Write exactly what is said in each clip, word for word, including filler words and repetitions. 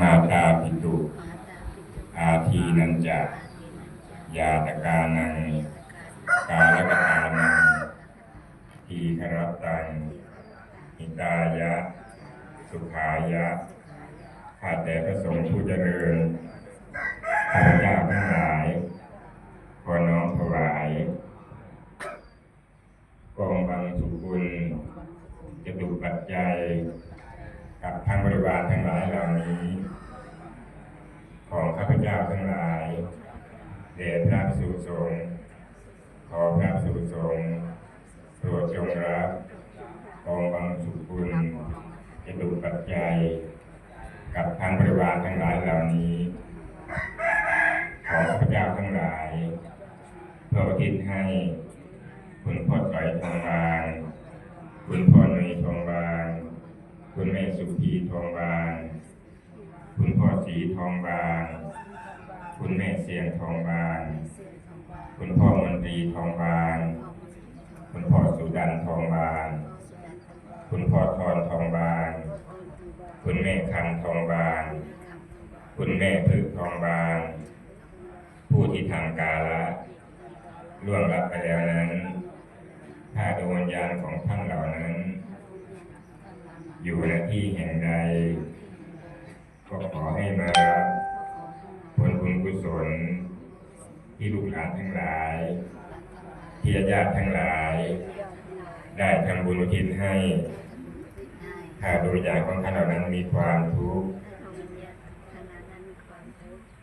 มาตาปิตุ อาทีนันจะ ญาตกานัง กาลกตานัง ทีครัตตัง หิตายะ สุขายะ ข้าแต่พระสงฆ์ผู้เจริญ ข้าพเจ้าทั้งหลาย ขอน้อมถวาย กองบังสุกุล จตุปัจจัย กับทั้งบริวารทั้งหลายเหล่านี้ ของข้าพเจ้าทั้งหลาย แด่พระภิกษุสงฆ์ ขอพระภิกษุสงฆ์ โปรดจงรับ กองบังสุกุล จตุปัจจัย กับทั้งบริวารทั้งหลายเหล่านี้ ของข้าพเจ้าทั้งหลาย เพื่ออุทิศให้ คุณพ่อสอยทองบาง คุณพ่อหนุ่ยทองบาง คุณแม่สุพีทองบาง คุณพ่อศรีทองบาง คุณแม่เสียงทองบาง คุณพ่อมนตรีทองบาง คุณพ่อสุดันทองบาง คุณพ่อทอนทองบาง คุณแม่คำทองบาง คุณแม่ผึกทองบาง ผู้ที่ทางกาละล่วงลับไปแล้วนั้น ถ้าดวงวิญญาณของท่านเหล่านั้น อยู่ณที่แห่งใด ก็ขอให้มารับผลบุญกุศล ที่ลูกหลานทั้งหลาย ที่ญาติๆทั้งหลาย ได้ทำบุญอุทิศให้ ถ้าดวงวิญญาณของท่านเหล่านั้นมีความทุกข์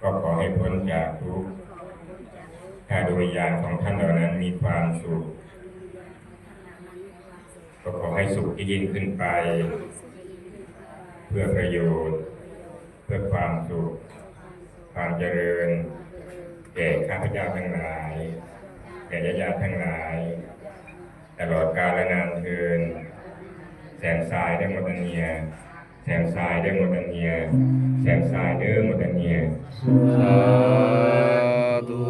ก็ขอให้พ้นจากทุกข์ ถ้าดวงวิญญาณของท่านเหล่านั้นมีความสุข ก็ขอให้สุขยิ่งขึ้นไป เพื่อประโยชน์ เพื่อความสุข ความเจริญ แก่ข้าพเจ้าทั้งหลาย แก่ญาติๆทั้งหลาย ตลอดกาลนานเทอญ แสนทรายเด้อหมดอันเนีย แสนทรายเด้อหมดอันเนีย แสนทรายเด้อหมดอันเนีย สาธุ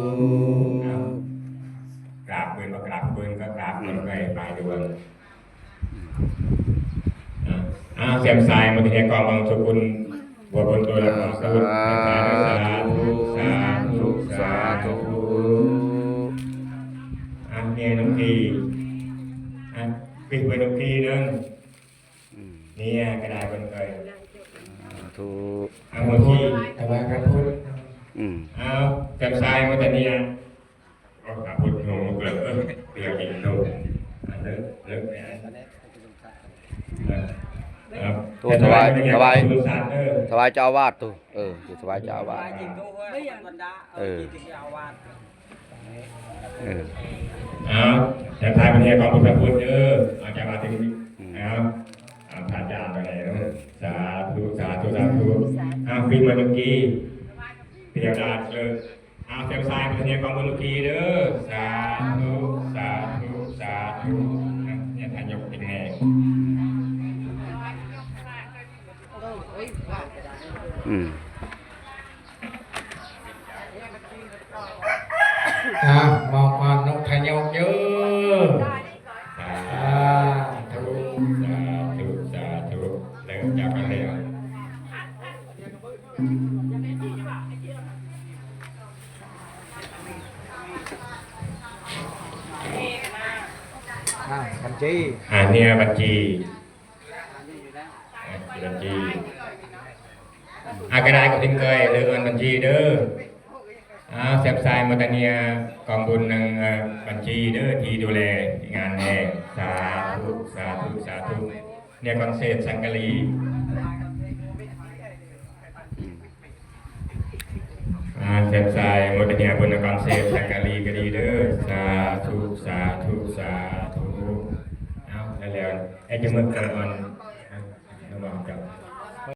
กราบเพิ่นก็กราบเพิ่นก็กราบเพิ่นไปไปดวง อ่า อ่า แสนทรายหมดอันเนีย กองบังสุกุล บัวบนตัวละ สาธุ สาธุ สาธุ สาธุ อ่ะ เนี่ยน้องที อ่ะ ปิดไว้น้องทีเด้อ อืม เนี่ยกระดาษบนเคย สาธุ เอาหมดที่ ถวายพระพุทธ อืม เอา จับทรายมาแต่เนี่ย เอา พระพุทธโธเกิด เออ เปลี่ยนอีกโธ อันเลิก เลิกไปอัน ครับ ตัวถวาย ถวาย ถวายเจ้าอาวาสตัว เออ อยู่ถวายเจ้าอาวาส เออ เออ เอา แต่ทายเป็นเฮกองบุญพระพุทธเด้อ เอาจารย์มาถึง อืม เอา เอาพระอาจารย์ไปเลยเนาะ สาธุ สาธุ สาธุ เอา ปิดมาเมื่อกี้ เตรียมดาษเลย เอา เตรียมทรายเป็นเฮกองบุญเมื่อกี้เด้อ สาธุ สาธุ สาธุ เนี่ย ทายกเป็นไง อืม อ่ะ มองก่อนนกทายกเยอะ สาธุ สาธุ สาธุ เริ่มจับกันเลย อ่ะ บัญชี อ่า เนี่ย บัญชี อ่ะ บัญชี อ่ะ กระดาษก็ทิ้งเกย เรื่องเงินบัญชีเด้อ อ่า แซมไซมอเตเนีย กองบุญหนึ่ง เอ่อ บัญชีเด้อ ที่ดูแลงานแห่ สาธุ สาธุ สาธุ เนี่ย คอนเสิร์ตสังกะลี อ่า แซมไซมอเตเนีย บุญกรเสพสังกะลีก็ดีเด้อ สาธุ สาธุ สาธุ เอา แล้วๆ ไอ้จะมึกกันก่อน ระวังจับ